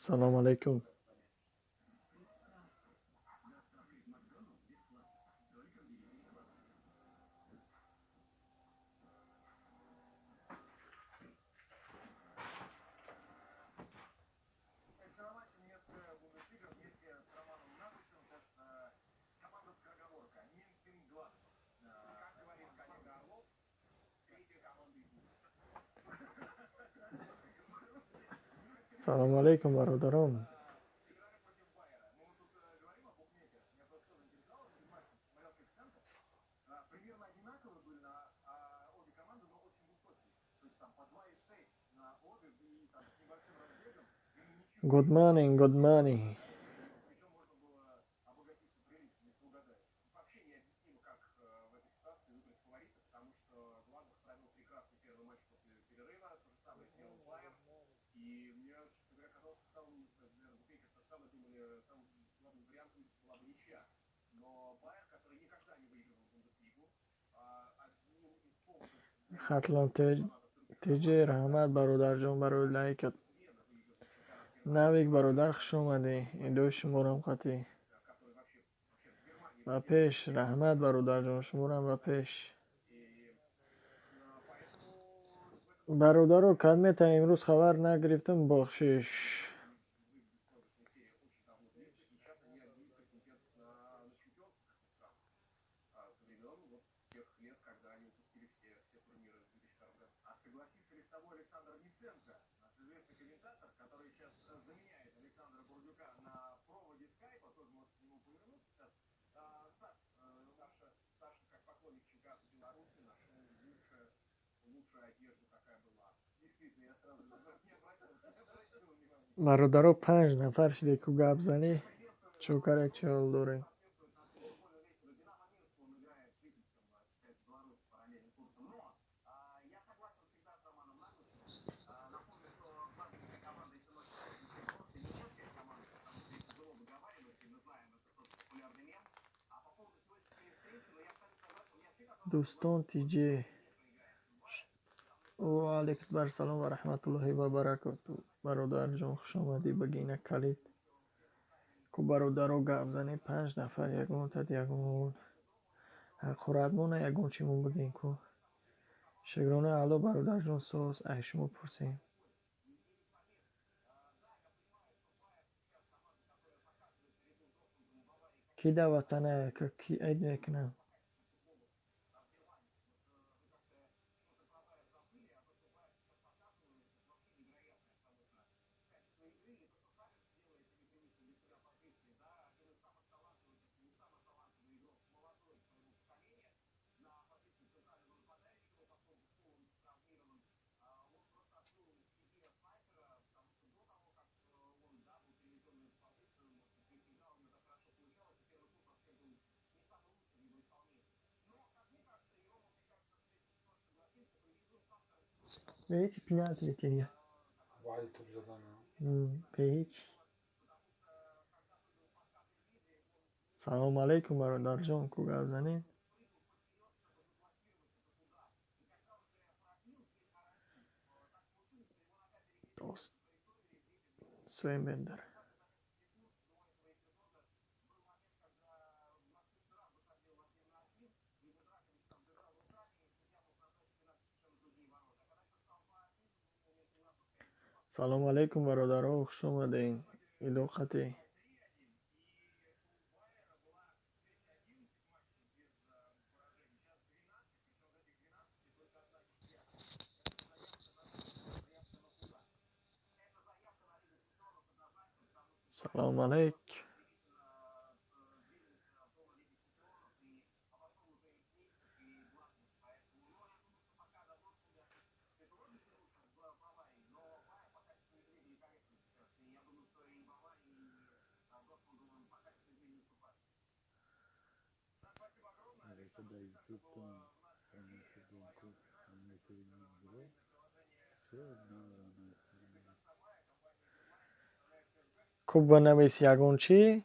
Салом алейкум. Салом алейкум, бародарон. Good morning, good morning. Хатлон ТЖ, раҳмат, бародарҷон, барои лайкат. Навик бародар, хуш омадӣ. Идои шуморам қатъӣ. Ба пеш, раҳмат, бародарҷон, шуморам ба пеш. Бародаро, кадмета имрӯз хабар нагирифтам, бахшиш. Бародаро, 5 нафар шиде, ку гап занӣ, чокара чӣ ҳол дорем? Дӯстон, ТЖ, ва алейкум салом ва раҳматуллоҳи ва баракоту. Бародарҷон, хуш омадӣ ба Гина Калид. Ку бародаро гап занем, 5 нафар, ягон тад ягон ҳақоратмона, ягон чимон бигем ку. Шукрона Алло, бародарҷон, соз, ай шумо пурсем. Ки дар ватана ки айд мекунам? Ба ҳеҷ пеналти метирия. Вай топ задана. Ба ҳеҷ. Салом алейкум, бародарҷон, ку гап занем? Дост. Свен Бендер. Салом алейкум, бародаро, хуш омадед. Илоқате. Салом алейк. Просто дар ютубтон прямой эфир дорем ку, прямой эфири мебуро. Чиро навра нависта? Ку банавис ягон чӣ?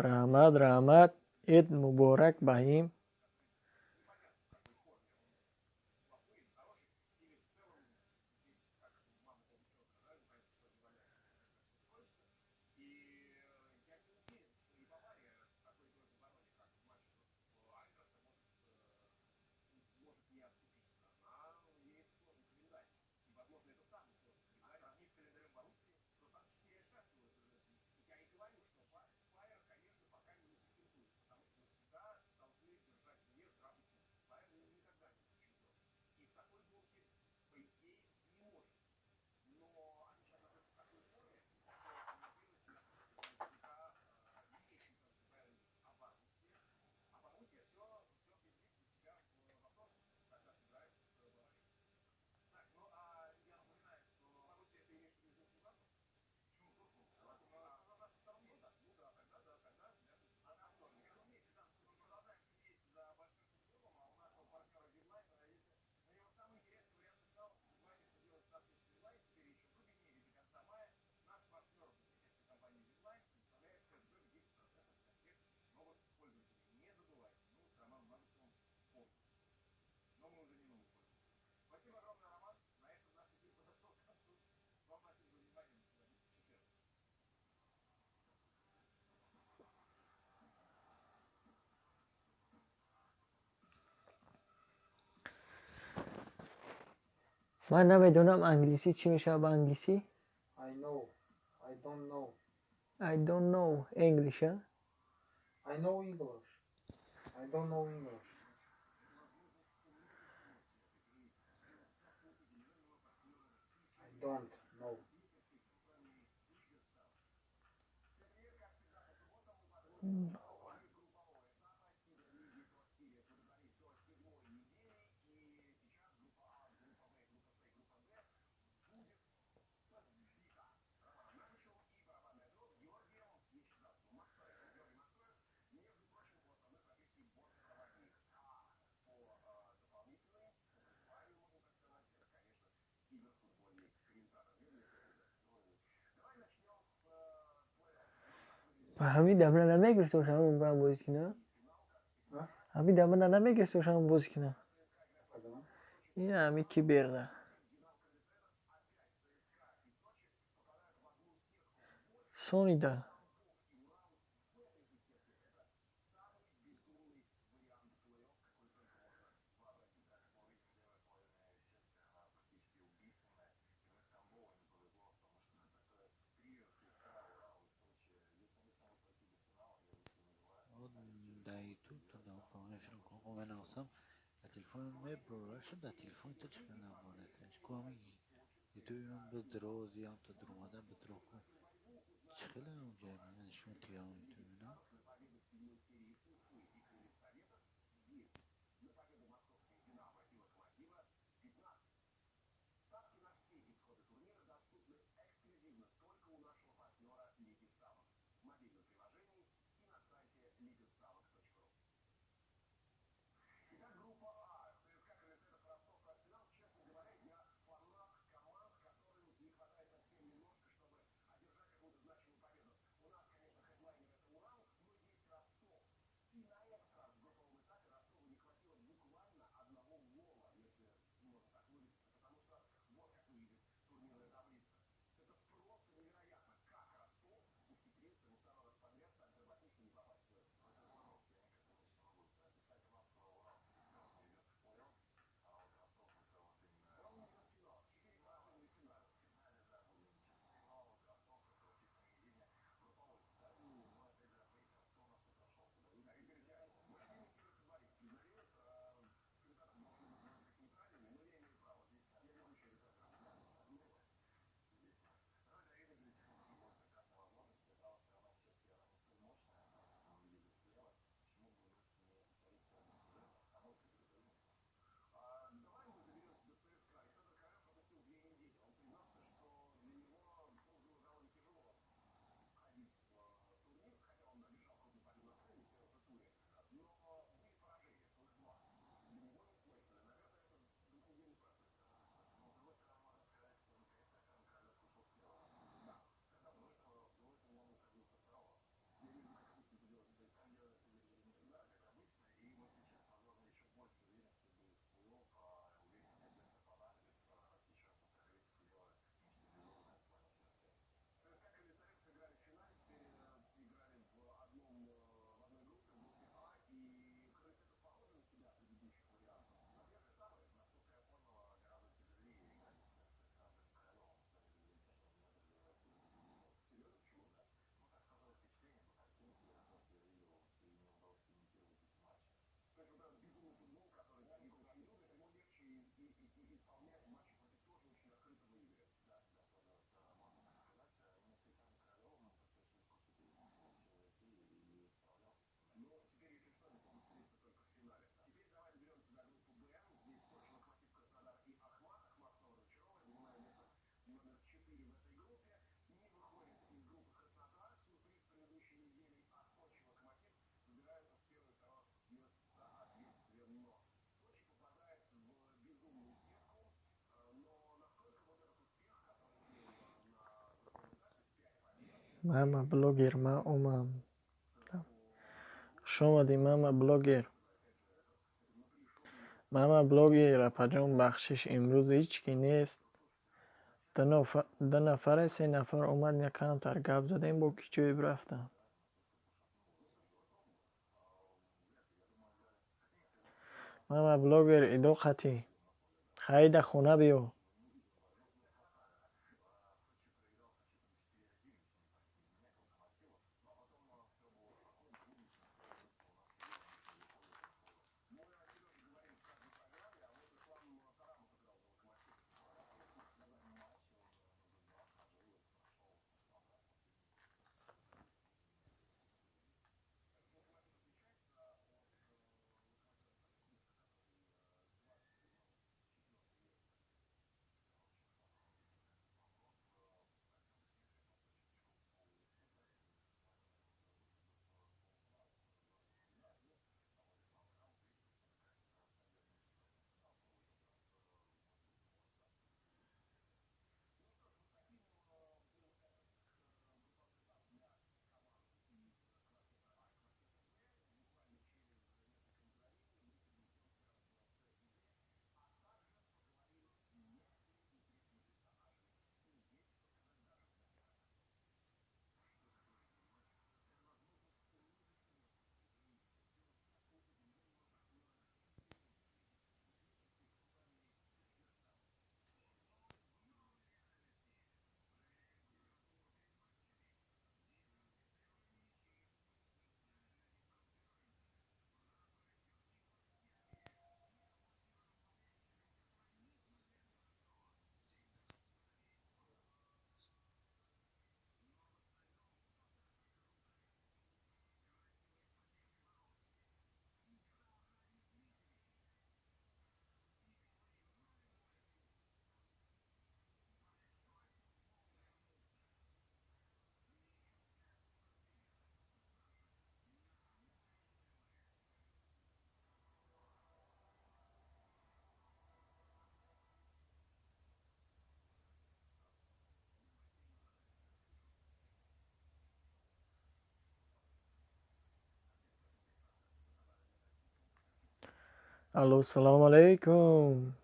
Раҳмат, раҳмат. Ид муборак, Баҳим. Ман намедонам англисӣ чӣ мешавад ба англисӣ? I know. I don't know. I don't know English, а? I know English. I don't know English. I don't know. No. Ҳамин дамра намегирифт ошам ба бозӣ кина? Ҳамин дамра намегирифт ошам бозӣ кина? Ин ҳами ки берда. Сонида. Телефон мебурашад, дар телефони ту чӣ хел набонесташ? Ку ҳами ютуби ман бидрози, ҳам то дуромада бидро ку. Чӣ хеле онҷа нишон тиям ютуби на? Мама блогер, ман омам. Хуш омадӣ, мама блогер. Мама блогер, апаҷон, бахшиш, имрӯз ҳеҷ кӣ нест. Ду нафаре, се нафар омад, якамтар гап задем, бо ки ҷоеб рафтам. Мама блогер, идо қатӣ. Хайда хона биё. Алло, салому алейкум.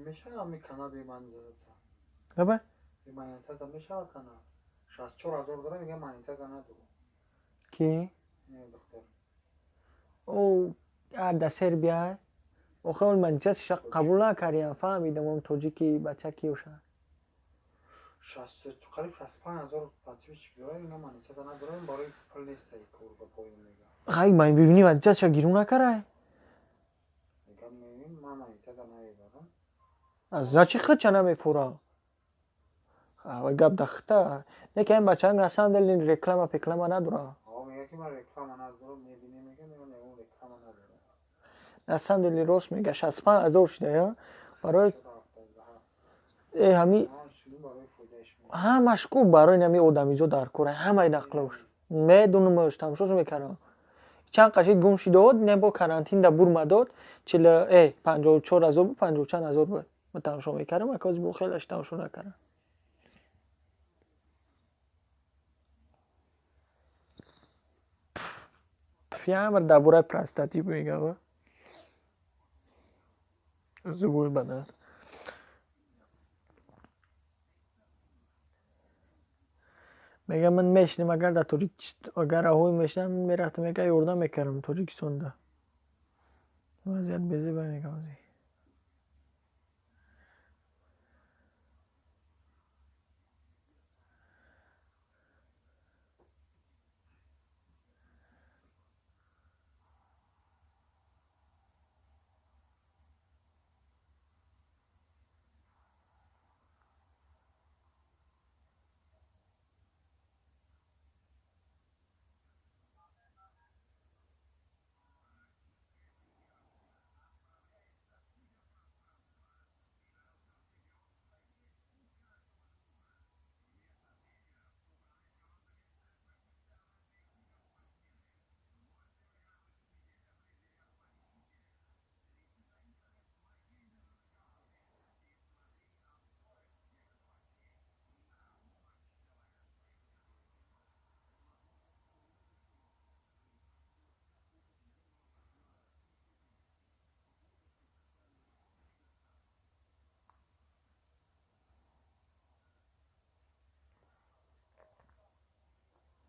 Мешава ми канал бемонетизация? Аба? Бемонетизация мешава канал? 64 000 дора, мегам монетизация надору. Ки? Не, духтар. О, а да Сербия? Охе он монетизация қабул накардиам, фаҳмидам, он тоҷики бача киёша. 60 қариб 65 000 подписчик дора, мегам монетизация надорам, барои пул нест ай кор ба поён мегам. Хай, ман бибини монетизация гиру накарай? Мегам мебинем, ман монетизация намебарам. Значит, худша намефура. Гап дахта. Не ки ин бача на самом деле реклама пеклама надора. Мега ки ман реклама надорам, мебинем, мега мегам ягон реклама надорам. На самом деле рост мега 65 000 шуда, я? Барои ҳами ҳамаш ку барои нами одамизо дар кора, ҳамаи нақлош. Медунумаш, тамошош мекардам. Чанд қашид гум шидод, не бо карантин да бурма дод, чил 54 000 буд, панҷоҳу чанд ҳазор буд. Ман тамошо мекардам, ака бо хелаш тамошо накардам. Пиамр дар бораи простатит мегава. Зубои бадан. Мега, ман мешинем, агар дар Тоҷикистон, агар раҳои мешинам, мерафтам, мега, ёрдам мекардам Тоҷикистонда. Вазъият безеба, мега, ҳозир.